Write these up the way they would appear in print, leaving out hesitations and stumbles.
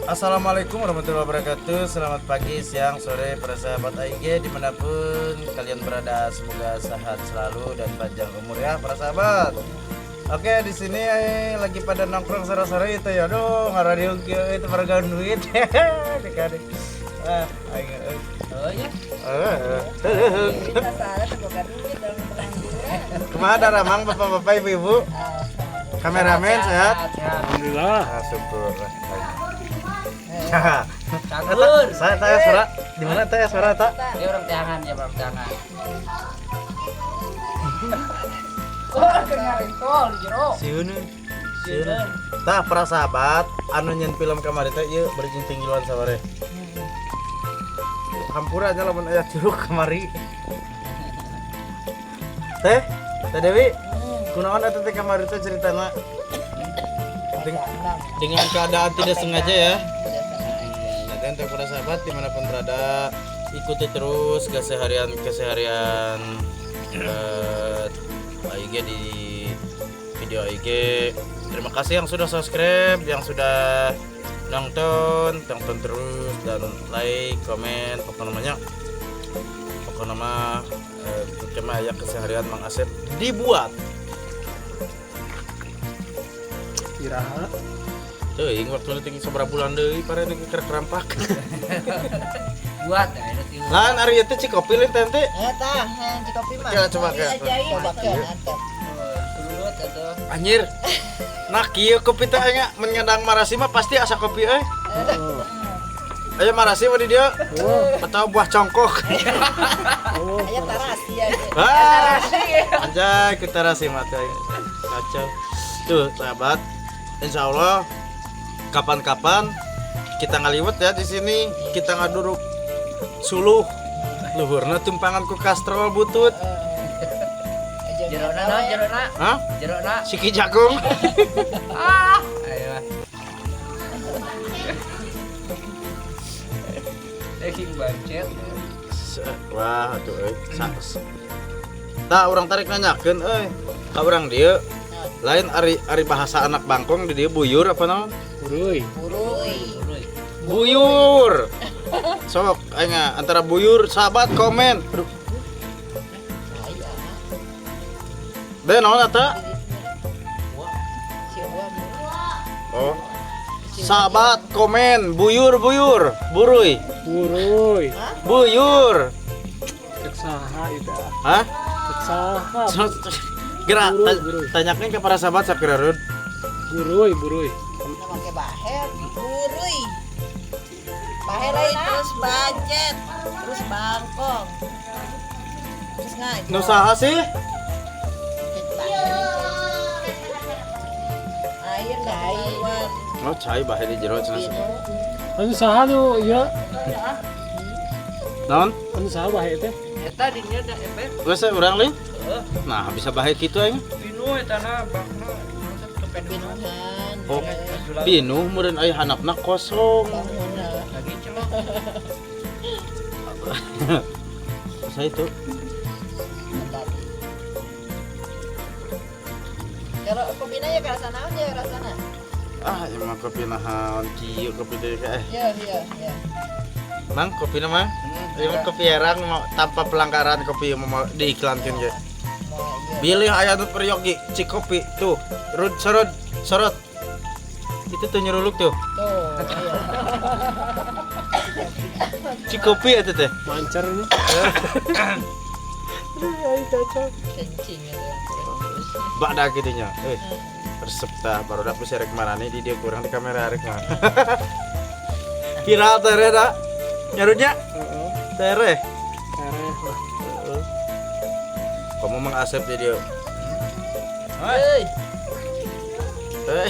Assalamualaikum warahmatullahi wabarakatuh. Selamat pagi, siang, sore, para sahabat AIG dimanapun kalian berada. Semoga sehat selalu dan panjang umur ya, para sahabat. Oke, di sini lagi pada nongkrong sore-sore itu ya. Aduh, ngaradio kieu itu para duit. Dikade. Ah, aing euy. Oh ya. Eh. Kita salah tuh boga duit dalam pengangguran. Kumaha daramang, bapak-bapak, ibu-ibu? Kameramen sehat? Sehat. Alhamdulillah. Ah, syukur. Cagur. Saya tanya suara di mana teh suara tak? Dia orang teangan ya, orang teangan. Oh, kena tol di jero. Sieun. Sieun. Tah, para sahabat, anu nyen film kamari teh ieu bari jeung tinggiluan sabare. Hampura nya lamun aya curug kamari. Teh, Teh Dewi, kunaon eta teh kamari teh ceritana? Dengan keadaan tidak sengaja ya. Jadi untuk para sahabat dimanapun berada, ikuti terus keseharian keseharian AIG di video AIG. Terima kasih yang sudah subscribe, yang sudah nonton, tonton terus dan like, komen, pokoknya namanya pokoknya mah cuma ya keseharian Mang Asep dibuat. Iraha. Teuing waktu tinggi sabaraha bulan deui pare ini keur kerampak. Buat ya, itu. Lan ari ieu teh Cikopi lain teh teh. Eh tah, Cikopi mah. Coba coba ke. Coba ke mantap. Surut atau Anjir. Nah, kieu kopi teh nya mun ngadang marasi mah pasti asa kopi euy. Ayo marasi mah di dieu. Atau buah congkok. Aya tarasi ya. Ah. Anjay, ke tarasi mah teh. Kacau. Tuh, sahabat. Insya Allah kapan-kapan kita ngaliwet ya di sini, kita ngaduruk suluh luhurna tumpangan ku kastrol butut. Jerona no, jerona. Hah? Jerona. Siki jagung. Ah, ayo. Daging bancet. Wah, atuh euy. Tah urang tarik nanyakeun euy. Ka urang dieu lain ari ari bahasa anak Bangkong di dieu buyur apa naon? Buruy. Buruy. Buyur. Sok aing antara buyur sahabat komen. Aduh. Be naon eta? Oh. Sahabat komen buyur buyur buruy. Buruy. Buyur. Cek saha itu. Hah? Cek saha. Gerak, Buruy, buruy. tanyakan ke para sahabat sakira Rud. Buruy, buruy. Pakai baher, buruy. Baher lain terus bancet, terus bangkong. Terus ngaji. Nu saha sih? Air cai. Oh, cai bahe di jero cenah. Anu saha nu ieu? Naon? Anu saha bahe teh? Eta di dieu da efek. Geus urang lain. Nah, bisa bahe kitu aing. Pinuh eta na bakna. Pinuhan. Oh, pinuh meureun aya handapna kosong. Lagi celok. Saya itu. Kalau kopinya ya ke sana aja rasana. Ah, emang kopi naon kieu kopi teh eh. Iya, iya, iya. Mang kopi mah? Ieu mah kopi herang mau tanpa pelanggaran kopi mau diiklankeun ge. Bilih aya nu peryogi Cikopi tuh. Rud sorot sorot. Itu tuh nyeruluk tuh. Tuh, iya. Cikopi eta teh. Mancar ini. Kencing itu yang terus. Badak gitu nya. Eh, resep tah barudak bisa rek marane di dia kurang di kamera rek mah. Viral teh da. Nyarutnya Heeh. tereh. Tereh lah. Heeh. Kamu Mang Asep jadi dia. Hei, Eh,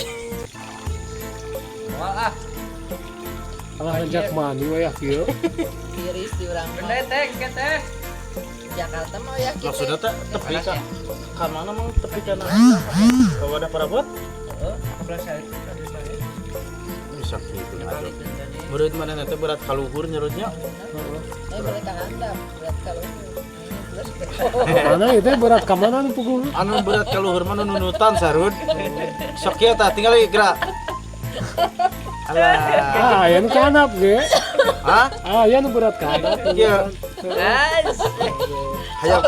Moal ah. Alah ngajak mani we ya kieu. tiris di urang mah. Benda teh, ke teh. Jakarta mah ya kita. Maksudnya teh tepi ka ka mana mang tepi kana? Ka wadah parabot? Heeh, kebelas saya ada bae. Bisa kitu ngajo. Murid mana nanti berat kaluhur nyerutnya. Heeh. Eh, berat ka handap, berat ka luhur. Mana itu berat ka mana nu puguh? Anu berat kaluhur mah nu nunutan sarud. Sok kieu tah tinggal gerak. Alah. Ah, aya nu ka handap ge. Hah? Ah, aya nu berat ka handap. Iya. Guys. Hayang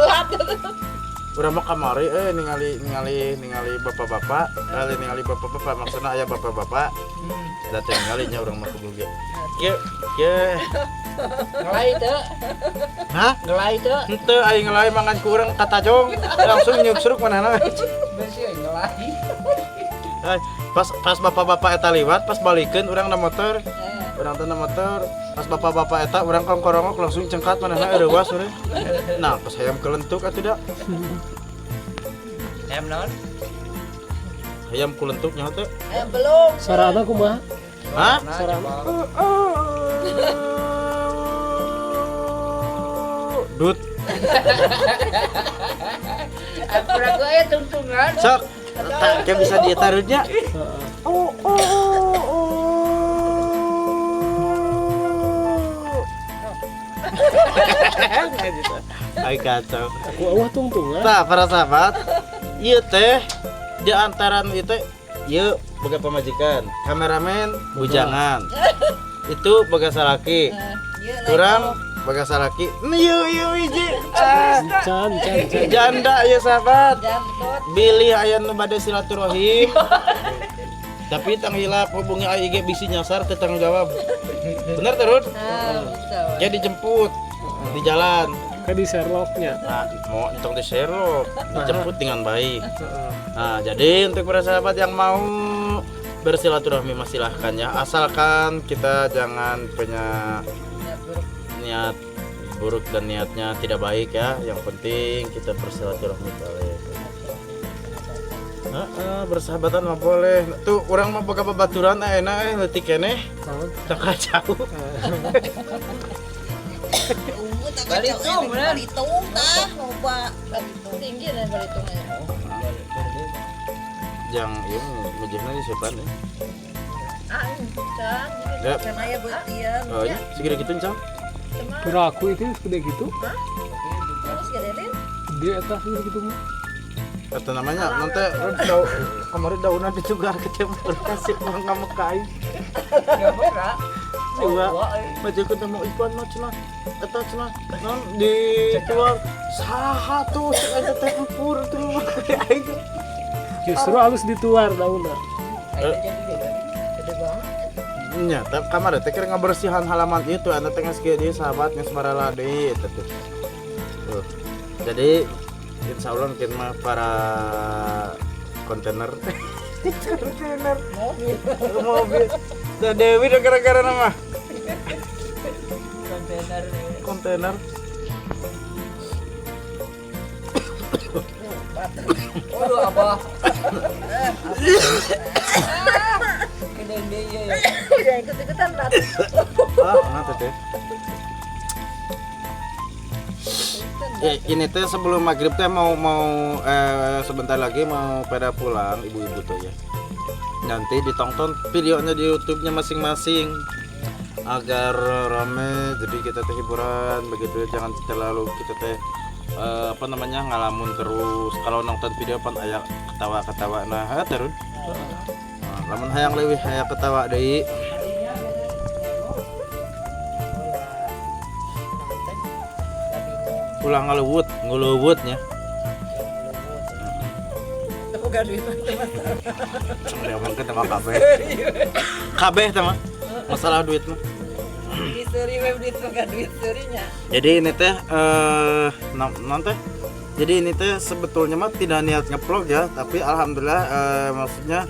urang mah kamari ningali ningali ningali bapak-bapak, ningali bapak-bapak, maksudna aya bapak-bapak. Da teh ningali nya urang mah kudu ge. Kieu kieu. Ngelai teu. Hah? Ngelai teu. Henteu, aing ngelai mangan ku urang katajong, langsung nyuksruk manehna. Bersih ngelai. Ay, pas pas bapak-bapak eta liwat, pas balikeun urang na motor. Urang teh na motor, pas bapak-bapak eta urang kongkorongok langsung cengkat manehna eurewas urang. Nah, pas hayam kelentuk atuh da. Hayam naon? Hayam kulentuk nya teh. Ayam belum. Sarana kumaha? Hah? Sarana. Dut. Aku ragu aya tungtungan. Sok. Tak kayak bisa ditarutnya. Heeh. Oh, oh, oh, oh. Ay, kacau. Aku eueuh tungtungan. Nah, para sahabat, ieu teh di antara itu ieu boga pamajikan, kameramen bujangan. Itu boga salaki. Kurang boga salaki. Ieu ieu hiji. Ah, Can can can. janda ieu sahabat. Jangkut. Bilih aya nu bade silaturahim. Tapi tang hilap hubungi AIG bisi nyasar teu tanggung jawab. Bener terus? Nah, bisa. Ya dijemput di jalan. Kan di Sherlocknya. Nah, mau entong di Sherlock, dijemput dengan baik. Heeh. Nah, jadi untuk para sahabat yang mau bersilaturahmi mah silahkan ya, asalkan kita jangan punya niat buruk dan niatnya tidak baik ya. Yang penting kita bersilaturahmi boleh. Heeh, bersahabatan mah boleh. Tuh urang mah boga babaturan enak leutik keneh. Naon? Teu kacau. Ungu tak Balitung, kacau. bener. Balitung tah loba. Tinggi dan balitungnya. Jang ieu mejehna di sepan ya. Ah, can. Ya. Can aya buat dia. Oh, iya, segede gitu, Cang. Piraku itu segede gitu. Terus gedein. Dia eta segede gitu mah. Atau namanya nanti dau kemarin daunan dicugar kecemur kasih orang ngamuk kai. Ya berat. Coba baju ketemu Ipan mah cenah eta cenah non di keluar saha tuh cek eta teh empur tuh aing. Justru halus dituar daunna. Gede banget. Nya, teh kamari teh keur ngabersihan halaman itu anu teh geus kieu deui sahabat geus marala deui eta teh. Tuh. Jadi insya Allah mungkin mah para kontainer kontainer Mobil. mobil Teh Dewi udah gara-gara nama Kontainer. kontainer. Waduh, abah. Gede deui ya. Jangan ikut-ikutan, Rat. Ah, mana teh? Ini teh sebelum maghrib teh mau mau sebentar lagi mau pada pulang ibu-ibu tuh ya. Nanti ditonton videonya di YouTube-nya masing-masing agar rame, jadi kita teh hiburan begitu ya, jangan terlalu kita teh apa namanya ngalamun terus. Kalau nonton video pan aya ketawa-ketawa nah terus. Nah, lamun hayang leuwih hayang ketawa deui. Ulah ngalewut, ngelewutnya. Boga duit mah teu masalah. Diomongkeun teh mah kabeh. Kabeh teh mah. Masalah duit mah. Di seuri we duit boga duit seurinya. Jadi ini teh non teh. Jadi ini teh sebetulnya mah tidak niat ngevlog ya, tapi alhamdulillah maksudnya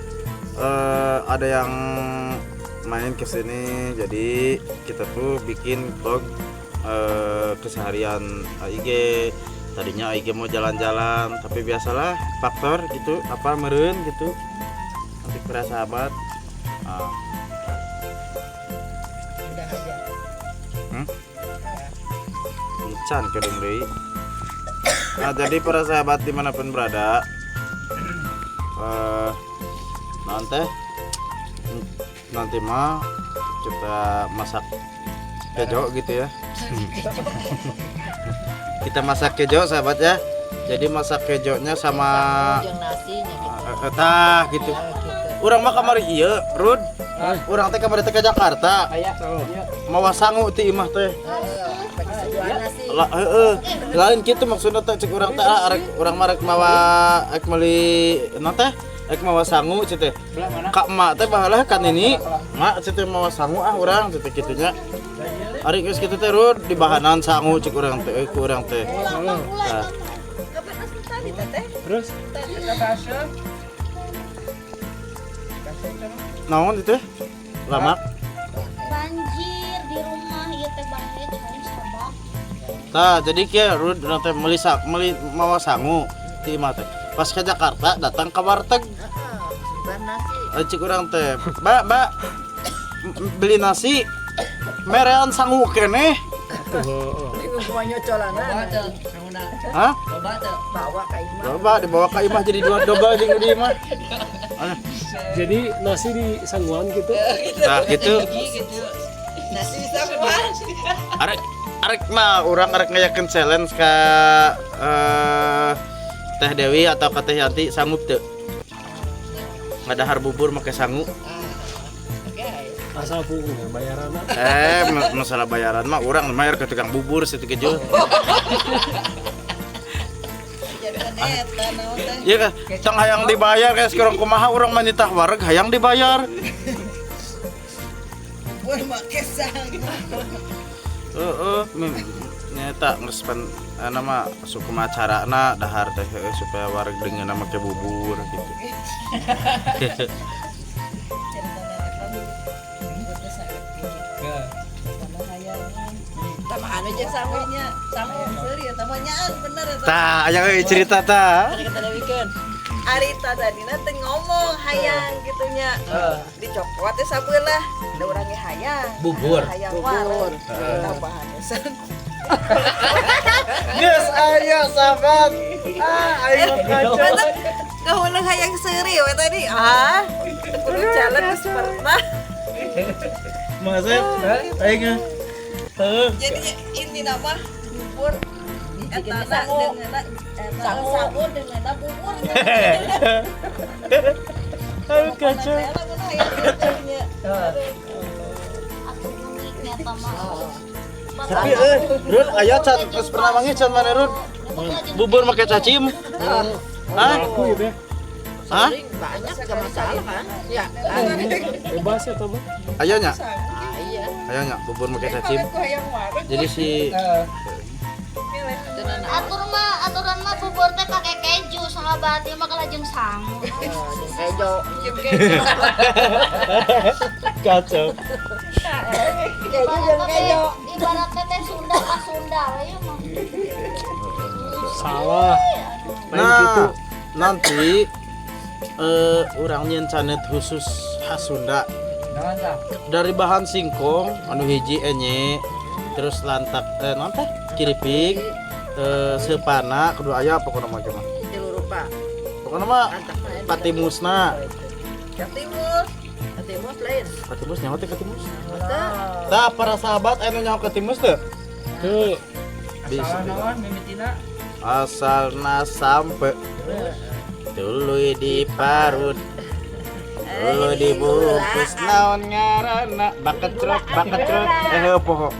ada yang main ke sini. Jadi kita tuh bikin vlog keseharian AIG. Tadinya AIG mau jalan-jalan, tapi biasalah faktor gitu, apa meren gitu. Nanti para sahabat. Ah. Udah aja. Encan kedeng deui. Nah, jadi para sahabat dimanapun berada, nanti nanti mah kita masak kejo gitu ya. Kita masak kejo sahabat ya. Jadi masak kejonya sama Jeung nasinya gitu. Tah gitu. Ya, gitu. Urang mah kamari ieu, Rud. Urang teh kamari teh ke Jakarta. Mawa sangu ti imah teh. Lah heeh. Lain kitu maksudna teh cek urang teh ah, arek urang mah rek mawa rek meuli naon teh? Rek mawa sangu cek teh. Ka emak teh baheula kan ini, mak cek teh mawa sangu ah urang cek teh kitu nya. Ari geus kitu teh Rud dibahanan sangu cek urang teh ku urang teh. Nah, Kapan asal tadi teteh? Terus naon itu teh? Lamak. Banjir di rumah ieu teh bae cai sabak. Tah, jadi kieu Rud urang teh meuli meuli mawa sangu ti imah teh. Pas ke Jakarta datang ke warteg. Nasi. Cik urang teh, "Mbak, Mbak, beli nasi merean sangu keneh." Hah? Bawa ka imah. Coba dibawa ke imah jadi dua double jeung di imah. Jadi nasi di sangguan gitu. Nah, gitu. Nasi sangguan. Arek arek mah urang arek ngayakeun challenge ka Teh Dewi atau ka Teh Yanti sanggup teu? Ngadahar bubur make sangu. Asal puguh bayaran. Eh, masalah bayaran mah urang bayar ke tukang bubur situ kejo. Iya kan, tong hayang dibayar kayak sekarang kumaha urang mah nitah wareg hayang dibayar. Bubur make sangu. Heeh, nyata geus pan nama suka carana dahar teh heueuh supaya wareg deungeunna make bubur gitu. Anu jeung sangunya, sangu seuri eta mah nyaan bener eta. Tah, aya euy cerita tah. Arita tadina teh ngomong hayang gitu nya. Dicokot teh sabelah, da urang ge hayang. Bubur. Hayang wareg. Tambahan sangu. Geus aya sahabat. Ah, aing mah kacau. Kahuleung hayang seuri we tadi. Ah, kudu jalan geus pernah. Mang Asep, aing. Heuh. Jadi inti nama bubur eta sangu sangu dengan bubur. Aduh kacau. Atuh unik nyata mah. Tapi Rud, aya can geus pernah manggih can mana Rud? Bubur make cacim. Hah? Aku gitu ya. Hah? Banyak gak masalah kan? Ya. Bebas ya teman. Aya nya? Iya. Aya nya bubur make cacim. Jadi si Atur mah aturan mah bubur teh pakai keju sahabat ieu mah kalah jeung sangu. Kejo. Kacau. Kejo jeung kejo. Ibaratnya teh Sunda ka Sunda we ieu mah. Salah. Nah, nanti urang nyieun canet khusus khas Sunda. Dari bahan singkong anu hiji enye terus lantak naon teh kiripik seupana kedua aya pokona mah mah. Tilu rupa. Pokona mah patimusna. Katimus. Katimus lain. Katimus nyaho teh katimus. Tah para sahabat anu nyaho katimus teh? Tuh. Bisa. Asalna sampe tuluy diparut tuluy dibungkus naon ngaranna bakecrok bakecrok heuh poho.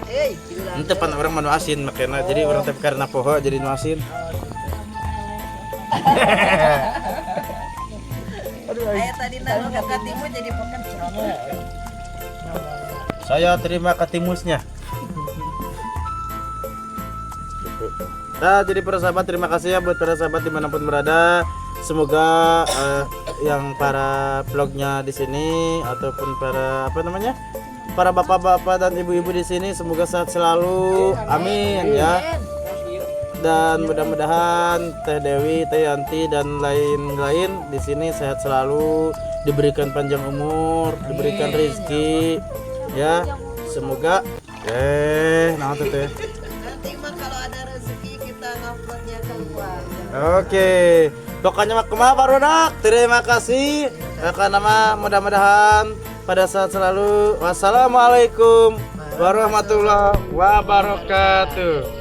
Henteu pan urang mah nu asin makena jadi urang teh karena poho jadi nu asin. Aduh, aya tadi nang katimu jadi pekecrok. Saya terima katimusnya. Gitu. Nah, jadi para sahabat terima kasih ya buat para sahabat dimanapun berada. Semoga yang para vlognya di sini ataupun para apa namanya, para bapak-bapak dan ibu-ibu di sini semoga sehat selalu. Amin ya. Dan mudah-mudahan Teh Dewi, Teh Yanti dan lain-lain di sini sehat selalu, diberikan panjang umur, diberikan rezeki ya. Semoga nah teh. Nanti mah kalau ada rezeki kita nguploadnya keluar. Oke. Pokoknya mah kumaha barudak. Terima kasih. Karena mah mudah-mudahan pada saat selalu. Wassalamualaikum warahmatullahi wabarakatuh.